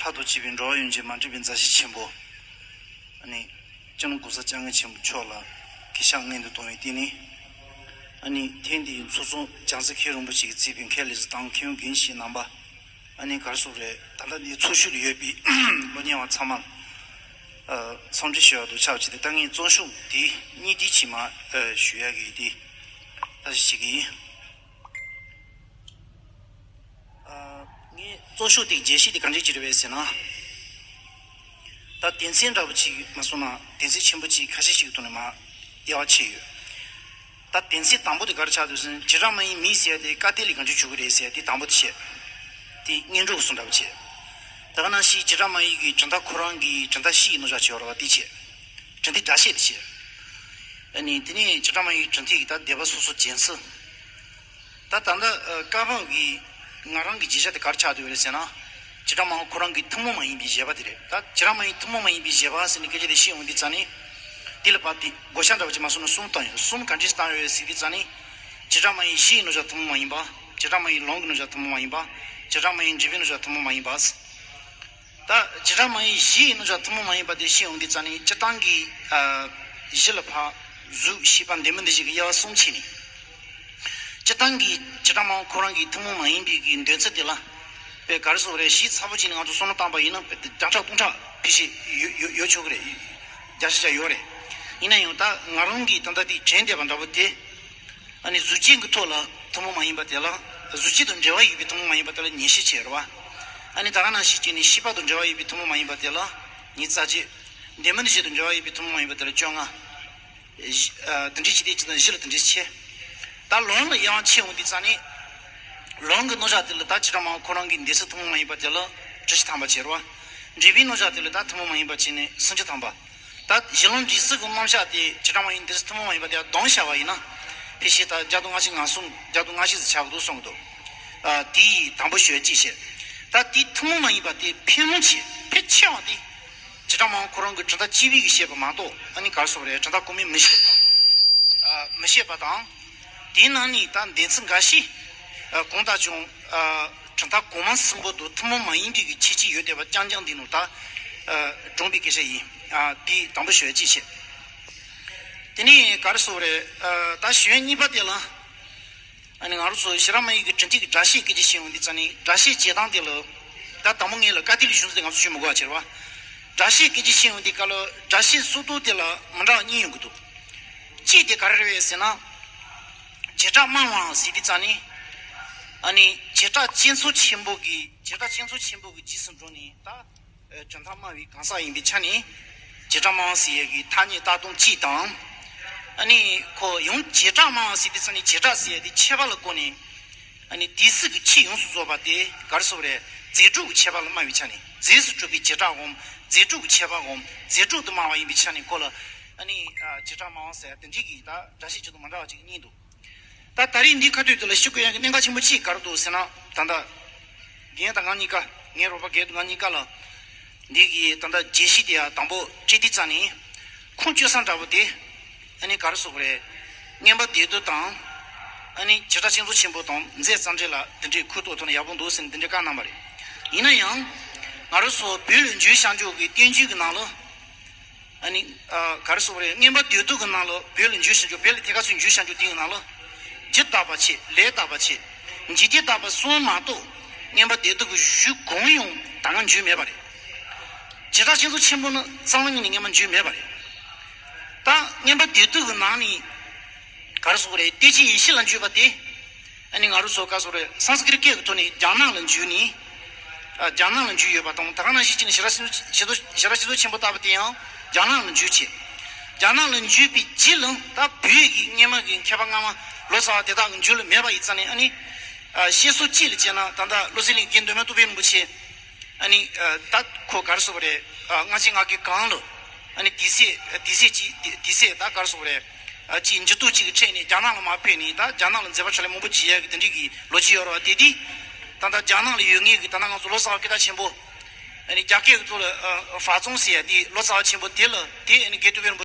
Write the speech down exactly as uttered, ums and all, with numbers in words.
ལྷག་ཏུ་བྱས་པའི་འགྲོ་བ་ཡོངས་ཀྱི་མ་འདྲེས་པའི་མཛའ་བཤེས་ཆེན་པོ། ཨ་ནི། སྤྱི་ནོར་༸གོང་ས་༸སྐྱབས་མགོན་ཆེན་པོ་མཆོག་ལ་གུས་ཕྱག་སྔོན་དུ་བཏང་བའི་སྟེང་ནས། ཨ་ནི་ཐེངས་འདིའི་ཚོགས་གཙོ་རྒྱལ་སྲས་མཁན་རིན་པོ་ཆེ་གིས་གཙོས་པའི་མཁན་སློབ་གྲྭའི་དང་མཁན་རྒན་གཞིས་རྣམ་པ། ཨ་ནི་ག་རེ་ཟེར་དགོས་རེད། ད་ལྟ་འདིའི་ཚོགས་བཞུགས་ལ་ཡོད་པའི་སློབ་གཉེར་བ་ཚང་མར་འཚམས་འདྲི་ཞུ་བ་དང་ཆབས་ཅིག་ཏུ། ད་ངས་གཙོ་ཤོག་དེ་གཉིས་དེ་ཕྱི་མ་ཞུ་ཡག་གི་དེ་ལྟ་ཞིབ་བྱེད་ཀྱི་ཡིན། ངས་གཙོ་ཤོག་དེའི་རྒྱས་བཤད་དེ་གང་འདྲ་ཅིག་རེད་པས་ཟེར་ན། ད་དོན་ཚན་འདྲ་པོ་ཅིག་མ་སོང་ན་དོན་ཚན་ཆེན་པོ་ཅིག་ཁ་ཤས་ཤིག་ཐོག་ནས་མར་དབྱེ་བ་ཕྱེ་ཡོད། ད་དོན་ཚན་དང་པོ་དེ་ག་རེ་ཆགས་འདུག་ཟེར་ན། བྱེ་བྲག་སྨྲ་བའི་མིང་ཟེར་ཡ་དེ་བཀའ་བསྟན་ལས་གང་འདྲ་འཇུག་གི་རེད་ཟེར་ཡ་དེ་དང་པོ་དེ་བྱས། དེ་སྔོན་འགྲོ་གི་གསུང་འདྲ་པོ་བྱས། ད་ག་ནང་བཞིན་བྱེ་བྲག་སྨྲ་བའི་གི་གྲུབ་མཐའ་ཁོ་རང་གི་གྲུབ་མཐའ་བཞི་ཡི་རྣམ་གཞག་བྱས་པ་རེད་པ། དེ་བྱས། གྲུབ་མཐའི་སྒྲ་བཤད་དེ་བྱས། ཨ་ནི་དེ་ནས་བྱེ་བྲག་སྨྲ་བའི་གྲུབ་མཐའི་གི་ད་སྡེ་པ་སོ་སོ་བྱས་ཚུལ། ད་ད་ལྟ་ཨ་བཀའ་བབས་ཀྱི་ང་རང་གི་བརྗོད་བྱ་དེ་ག་རེ་ཆགས་བསྡད་ཡོད་རེད་ཟེར་ན། བྱེ་བྲག་སྨྲ་བ་ཁོ་རང་གི་ཐུན་མོང་མ་ཡིན་པའི་བཞེད་པ་དེ་རེད། ད་བྱེ་བྲག་སྨྲ་བའི་ཐུན་མོང་མ་ཡིན་པའི་བཞེད་པ་ཟེར་ནས་སྐད་ཆ་དེ་བཤད་ཡོང་དུས་ཙ་ནས། དེ་ལ་བབ་སྟེ་བགོ་བཤའ་འདྲ་པོ་ཅིག་མ་སོང་ན་གསུམ་བཏང་ཡོད། གསུམ་ག་འདྲས་བཏང་ཡོད་ཟེར་དུས་ཙ་ནས། བྱེ་བྲག་སྨྲ་བའི་གཞི་ཡི་རྣམ་གཞག་ཐུན་མོང་མ་ཡིན་པ། བྱེ་བྲག་སྨྲ་བའི་ལུང་གི་རྣམ་གཞག་ཐུན་མོང་མ་ཡིན་པ། བྱེ་བྲག་སྨྲ་བའི་འབྲས་བུའི་རྣམ་གཞག་ཐུན་མོང་མ་ཡིན་པ། ད་བྱེ་བྲག་སྨྲ་བའི་གཞི་ཡི་རྣམ་གཞག་ཐུན་མོང་མ་ཡིན་པ་དེ་བཤད་ཡོང་དུས་ཙ་ནས། སྤྱིར་བཏང་གི་ཨ་གཞི་ལ་ཕར་གཟུགས་ཤེས་པ་འདི་མིན་འདི་བྱེད་ཀྱི་དབྱེ་བ་གསུམ་ཕྱེ་ནས། སྤྱིར་བཏང་གི་བྱེ་བྲག་སྨྲ་བ་ཁོ་རང་གི་ཐུན་མོང་མ་ཡིན་པའི་གི་འདོད་ཚུལ་དེ་ལ། དཔེ་ག་རེ་ཟེར་དགོས་རེད། ཞིབ་ཚགས་པོ་བྱས་ནས་ང་ཚོ་བསམ་བློ་བཏང་པ་ཡིན་ན་དཔེ་དེ་བརྒྱ་ཕྲག་སྟོང་ཕྲག་ཕལ་ཆེར་ཡོད་ཡོད་ཡོད་ཆོག་གི་རེད། བརྒྱ་ཆ་བརྒྱ་ཡོད་རེད། ཡིན་ན་ཡང་ད་ང་རང་གིས་ད་ལྟ་དེ་དྲན་བསྡད་པ་འདྲ་པོ་དེ། ཨ་ནི་གཟུགས་ཅན་གྱི་ཐོག་ལ་ཐུན་མོང་མ་ཡིན་པ་དེ་ལ། གཟུགས་ཅན་དང་འབྲེལ་བ་ཡོད་པའི་ཐུན་མོང་མ་ཡིན་པ་དེ་ལ་ཉེར་བཞི་བྱས་རེད་པ། ཨ་ནི་ད་ག་ནང་བཞིན་བྱས་ནས་ཤེས་པ་དང་འབྲེལ་བ་ཡོད་པའི་ཐུན་མོང་མ་ཡིན་པ་དེ་ལ་ཉེར་རྩ་བྱས། འདོད་མིན་འདི་བཞིན་དུ་འབྲེལ་བ་ཡོད་པའི་ཐུན་མོང་མ་ཡིན་པ་དེ་ལ་བཅོ་ལྔ། བཞི། ཨ། དེ་འདྲའི་ཕྱེ་སྟེ་ཅི་དང་བཞི་ལ་དེ་འདྲའི་ཕྱེ། ད་ལུང་ལ་དབྱེ་བ་ཕྱེ་འོང་དུས་ཙ་ནས། ལུང་གི་རྣམ་གཞག་དེ་ལ་ད་བྱེ་བྲག་སྨྲ་བ་ཁོ་རང་གི་འདོད་ཚུལ་ཐུན་མོང་མ་ཡིན་པ་དེ་ལ་གྲུ་བཞི་ཐམ་པ་བྱས་རེད་པ། འབྲས་བུའི་རྣམ་གཞག་དེ་ལ་ད་ཐུན་མོང་མ་ཡིན་པ་བྱས་ནས་སུམ་ཅུ་ཐམ་པ། ད་གཞི་ལུང་འབྲས་གསུམ་གྱི་རྣམ་གཞག་དེ་བྱེ་བྲག་སྨྲ་བའི་འདོད་ཚུལ་ཐུན་མོང་མ་ཡིན་པ་དེ་ལ་བསྡོམས་བཞག་པ་ཡིན་ན། ཕལ་ཆེར་ད་བརྒྱ་དང་ལྔ་བཅུ་ང་གསུམ། བརྒྱ་དང་ལྔ་བཅུ་ཙམ་ཆགས་ཀྱི་འདུག་གསུང་གི་འདུག། ཨ། དེ་ཡི་དང་པོ་ཞུ་ཡ་གཅིག་བྱས། ད་དེ་ཐུན་མོང་མ་ཡིན་པ་དེ་ཕལ་མོ་ཆེ་ཕལ་ཆེ་བ་དེ། བྱེ་བྲག་སྨྲ་བ་ཁོ་རང་གི་གྲུབ་མཐའ་སྤྱི་པའི་གི་བཤད་པ་མ་གཏོགས། ཨ་ནི་ག་རེ་ཟེར་དགོས་རེད། གྲུབ་མཐའ་གོང་མའི་མི་བཤད་པ། ཨ། མི་བཤད་པ་དང་། དེའི་ནང་ནས་ད་འདོད་ཚུལ་འགའ་ཞིག། ཨ། གང་ལྟར་ཀྱང་། ཨ། གྲུབ་མཐའ་གོང་མ་གསུམ་པོ་དང་ཐུན་མོང་མ་ཡིན་པའི་གི་ཁྱད་ཆོས་ཡོད་བསྡད་པ་རྐྱང་རྐྱང་འདི་ནང་ད། ཨ། དྲངས་པའི་སྐད་ཆ་ཡིན། ཨ། དེ་དང་པོ་ཞུ་ཡ་གཅིག་བྱས། དེ་ནས་ག་རེ་ཟེར་དགོས་རེད། ཨ། ད་ཞུ་ཡ་གཉིས་པ་དེ་ལ། ཨ་ནི་ང་རང་ཚོ་བྱེ་བྲག་སྨྲ་བའི་གི་གྲུབ་མཐའི་གི་སྒྲ་བཤད་སྐད་ཆ་བཤད་ཡོང་དུས་ཙ་ནས། སྒྲ་བཤད་བྱེད་སྟངས་དེ་ལ། ད་དང་པོ་ངས་ལ་བཀའ་བསྟན་ལས་བྱུང་ཚུལ་དེ་ང་ཚོ་ཞུ་མི་དགོས་པ་བྱས་རེད་པ། སྒྲ་བཤད་སྐད་ཆ་བཤད་ཡོང་དུས་སྐབས་ལ་སྒྲ་བཤད་སྲོལ་གཏོད་དེ་ལ་མི་འདྲ་བ་གཉིས་ཡོང་གི་འདུག། གཅིག་དེ་ག་རེ་རེད་ཟེར་ན། བྱེ་བྲག་སྨྲ་བའམ་ཟེར་དུས་ཙ་ནས། ཨ་ནི་བྱེ་བྲག་བསྐྱེད་རྫོགས་ཆེན་པོ་གི། བྱེ་བྲག་བསྐྱེད་རྫོགས་ཆེན་པོ་གི་རྗེས་སུ་འགྲོ་ནས་ད། ཨ། གྲུབ་མཐའ་སྨྲ་བའི་གང་ཟག་ཡིན་པའི་ཆ་ནས། བྱེ་བྲག་སྨྲ་བ་ཟེར་ཡས་ཀྱི་ཐ་སྙད་བཏགས་སྟངས་གཅིག་དང་། ཨ་ནི་ཁོ་ཡང་བྱེ་བྲག་སྨྲ་བ་ཟེར་དུས་ཙ་ནས་བྱེ་བྲག་ཟེར་ཡས་དེ་ཁྱད་པར་ལ་བཀོད་ནས། ཨ་ནི་དེ་སྲིད་ཀྱི་ཆོས་ཡོངས་སུ་རྫོགས་པ་དེ་ག་རེ་ཟེར་དགོས་རེད། རྫས་གྲུབ་ཀྱི་ཁྱད་པར་ལ་སྨྲ་བའི་ཆ་ནས། རྫས་སུ་གྲུབ་པའི་བྱེ་བྲག་གམ། རྫས་གྲུབ་ཀྱི་ཁྱད་པར་གམ། རྫས་གྲུབ་ཏུ་སྨྲ་བ་ཡིན་པའི་ཆ་ནས་ཁོ་ལ། ཨ་ནི་ཨ། བྱེ་བྲག་སྨྲ་བ་ཟེར་ཡ་དེ་འདྲའི་གི་ད་སྒྲ་བཤད་ཆེད་དུ་མི་འདྲ་བ་ཅིག་གཉིས་འདུག། ད་ད་རེས་འདིའི་ཁ་ཐུག་དེ་ལ་ཞུ་དགོས་ཡག་གི་གནད་འགག་ཆེན་པོ་གཅིག་ག་རེ་འདུག་ཟེར་ན། ད་ལྟ་རྒན་དང་ང་གཉིས་ཀ། ངའི་རོགས་པ་རྒན་དང་ང་གཉིས་ཀ་ལ་འདི་གི་ད་ལྟ་རྒྱས་བཤད་དེ་ཡང་དང་པོ་སྤྲད་དུས་ཙ་ནས། ཁུངས་བཅོལ་ས་འདྲ་པོ་དེ། ཨ་ནི་ག་རེ་ཟེར་དགོས་རེད། མངོན་པ་སྡེ་བདུན་དང་། ཨ་ནི་བྱེ་བྲག་བསྐྱེད་རྫོགས་ཆེན་པོ་དང་མཛད་རྩ་འགྲེལ་ལ་དེ་འདྲའི་ཁུངས་གཏུགས་ཐུབ་ན་ཡག་པོ་འདུག་ཟེར་ནས་དེ་འདྲའི་བཀའ་གནང་བ་རེད། ཡིན་ན་ཡང་། ང་རང་ཚོ་བོད་ལ་འཇུག་བྱང་ཆུབ་ཀྱི་བསྟན་བཅོས་ཀྱི་ནང་ལ། ཨ་ནི། ཨ། ག་རེ་ཟེར་དགོས་རེད། མངོན་པ་སྡེ་བདུན་གྱི་ནང་ལ། བོད་ལ་འཇུག་བྱང་ཆུབ། བོད་ལ་ཐད་ཀར་ཚུར་འཇུག་བྱང་ཆུབ་དེའི་ནང་ལ། རྒྱུ་དག་པ་བྱས། ལས་དག་པ་བྱས། འཇིག་རྟེན་དག་པ་གསུམ་མ་གཏོགས། མངོན་པ་སྡེ་བདུན་གྱི་གཞུང་གང་ཡང་ད་སྔ་འཇུག་མེད་པ་རེད། བྱེ་བྲག་བསྐྱེད་རྫོགས་ཆེན་པོ་ནི་རྩ་བ་ཉིད་ནས་སྔོན་མ་འཇུག་མེད་པ་རེད། ད་མངོན་པ་སྡེ་བདུན་གྱི་ནང་ནས། ག་རེ་ཟེར་དགོས་རེད། ཏིང་ངེ་འཛིན་ཡེ་ཤེས་ལ་འཇུག་པ་དེ། ཨ་ནི་ང་རང་ཚོ་ག་རེ་ཟེར་དགོས་རེད། སཾ་སྐྲྀཏ་སྐད་ཀྱི་ཐོག་ནས་རྒྱ་ནག་ལ་འཇུག་ནས། ཨ། རྒྱ་ནག་ལ་འཇུག་ཡོད་པ་དང་། ད་ག་ནང་བཞིན་བྱས་ནས་བྱེ་བྲག་བསྐྱེད་རྫོགས་ཆེན་པོ་ལྟ་བུ་དེ་ཡང་རྒྱ་ནག་ལ་འཇུག་བྱས། རྒྱ་ནག་ལ་འཇུག་པའི་རྗེས་ལ་ད་བོད་ཀྱི་སྔོན་མ་གི་མཁས་པ་སྔ་མ་ལོ་ཙཱ་བ་དེ་དག་གི་མཇུག་ལ་མེད་པ་ཡིན་ཙང་ནས། ཨ་ནི། ཨ། བཤད་སྲོལ་གཅིག་ལ་བྱས་ན། ད་ལྟ་བློ་གསལ་གླིང་རྒན་མདོ་སྨད་སྟོབས་འཕེལ་རིན་པོ་ཆེ། ཨ་ནི། ཨ། ད་ཁོ་ག་རེ་ཟེར་དགོས་རེད། ཨ། སྔ་ཕྱི་ང་གི་གང་ལ། ཨ་ནི་དུས་ཚོད། དུས་ཚོད་ཅིག་དུས་ཚོད་ད་ག་རེ་ཟེར་དགོས་རེད། ཨ། ཅིག་འགྱུར་ལྡོག་ཅིག་གི་ཁྲོད་ནས་རྒྱ་ནག་ལ་མར་ཕེབས་ནས། ད་རྒྱ་ནག་ལ་མཛད་པ་ཕྲིན་ལས་མང་པོ་བྱེད་ཡག་གི་དེ་འདྲའི་གི་ལོ་རྒྱུས་ཡོད་རེད་པ། དེ་དུས་ད་ལྟ་རྒྱ་ནག་ལ་ཡོད་མཁན་གྱི་ད་ལྟ་ང་ཚོ་ལོ་ཙཱ་བ་སྐད་གྲགས་ཆེན་པོ། ཨ་ནི་རྒྱ་སྐད་ཀྱི་ཐོག་ལ། ཨ། ཧྥ་ཙུང་ཟེར་ཡ་དེ། ལོ་ཙཱ་བ་ཆེན་པོ་དེ་ལ། དེ་ཨ་ནི་རྒན་སྟོབས་འཕེལ་རིན་པོ་